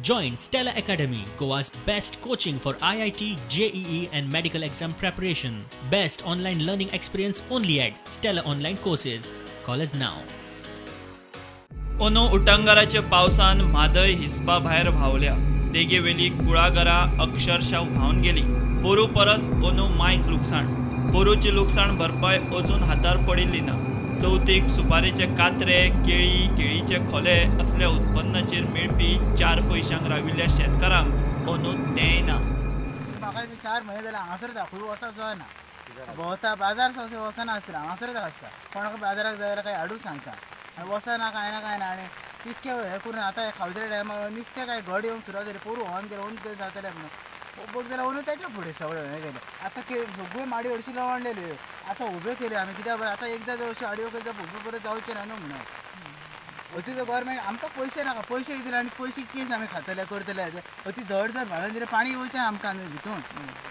Join Stella Academy, Goa's best coaching for IIT, JEE, and medical exam preparation. Best online learning experience only at Stella Online Courses. Call us now. अंदू उटंगाराच्या पावसान म्हादय हिसपा भायर व्हांवल्या. देगेवेली कुळागरां अक्षरशा व्हांवन गेली. पोरू परस अंदू मायज लुकसाण. पोरूची लुकसाण भरपाय अजून हातार पडिल्ली ना. चवथीक सुपारेचे कात्रे, केळी, केळीचे खोले असल्या उत्पन्नाचेर मेळपी चार पयशांक राविल्ल्या शेतकारांक अंदू तेंय ना. म्हाका 4 म्हयने जाले हांगासर दाखय वचूंक जायना. भोंवता बाजार सो वचना आसता, हांगासरच आसता. कोणाक बाजाराक जाय जाल्यार काय हाडूंक सांगता आनी वचना, कांय ना, कांय ना. आनी इतकें हें करून आतां हें खावच्या टायमार निकतें काय घड येवंक सुरवात जाली. पोरूं व्हांवन गेलें, अंदू जातलें म्हणून बघ जाल्यार अंदू तेच्या फुडें सगळें हें गेलें. आतां सगळ्यो माडयो हरशीं लवणलेल्यो, आतां उब्यो केल्यो आमी. कित्याक बरें आतां एकदां जर अश्यो आडयो केल्यो जाल्यार उब्यो परत जावचें ना न्हू म्हणून. अती तर गव्हर्मेंट आमकां पयशे नाका, पयशे दिले आनी पयशे कितें आमी खातले करतले. अती धड जर बांदून दिलें पाणी येवचें आमकां न्हू भितून.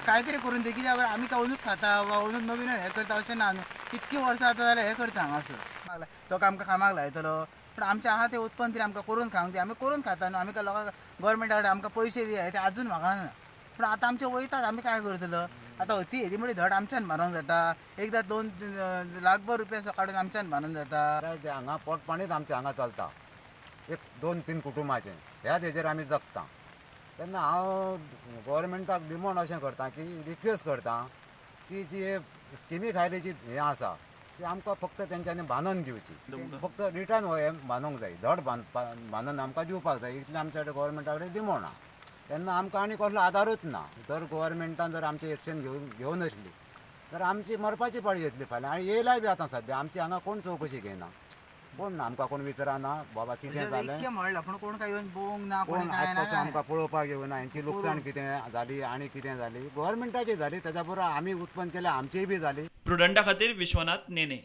कांय तरी करून दी, कित्याक बरें आमी काय अंदूच खाता वा अंदूच नवीन हें करता अशें ना न्हू. इतकीं वर्सां आतां जाल्यार हें करता हांगासर. तो आमकां कामाक लायतलो, पूण आमचें आहा तें उत्पन्न तरी आमकां करून खावंक दी. आमी करून खाता न्हू. आमी काय लोकांक गव्हर्मेंटा कडेन आमकां पयशे दी ते आजून मागना, पूण आतां आमचें वयतात, आमी काय करतलो आतां? अती हेदी म्हणजे धड आमच्यान बांदूंक जाता. एकदां 2 लाखभर रुपया काडून आमच्यान बांदूंक जाता. हांगा पोट पाणीच आमचें हांगा चलता, 1 2 3 कुटुंबाचें ह्याच हेजेर आमी जगता. तेन्ना हांव गव्हर्मेंटाक डिमांड अशें करता की रिक्वेस्ट करता की जी स्किमी खायली जी हें आसा ती आमकां फक्त तेंच्यांनी बांदून दिवची, फक्त रिटर्न हें बांदूंक जाय, धड बांदून आमकां दिवपाक जाय, इतलें आमच्या कडेन गव्हर्मेंटा कडेन डिमांड आहा. तेन्ना आमकां आनी कसलो आदारूच ना. जर गव्हर्मेंटान जर आमची एक्शन घेवन आसली तर आमची मरपाची पाळी येतली फाल्यां. आनी येयलाय बी आतां सद्या आमची हांगा कोण चवकशी घेयना, कोण ना, आमकां कोण विचारना बाबा कितें जालें, म्हणलां पूण कोण काय येवन पळोवंक ना, कोण आयज पासून आमकां पळोवपाक येवना हेंची लुकसाण कितें जाली आनी कितें जाली. गव्हर्मेंटाची जाली, तेच्या बरोबर आमी उत्पन्न केलें, आमचीय बी जाली. प्रुडंटा खातीर विश्वनाथ नेने.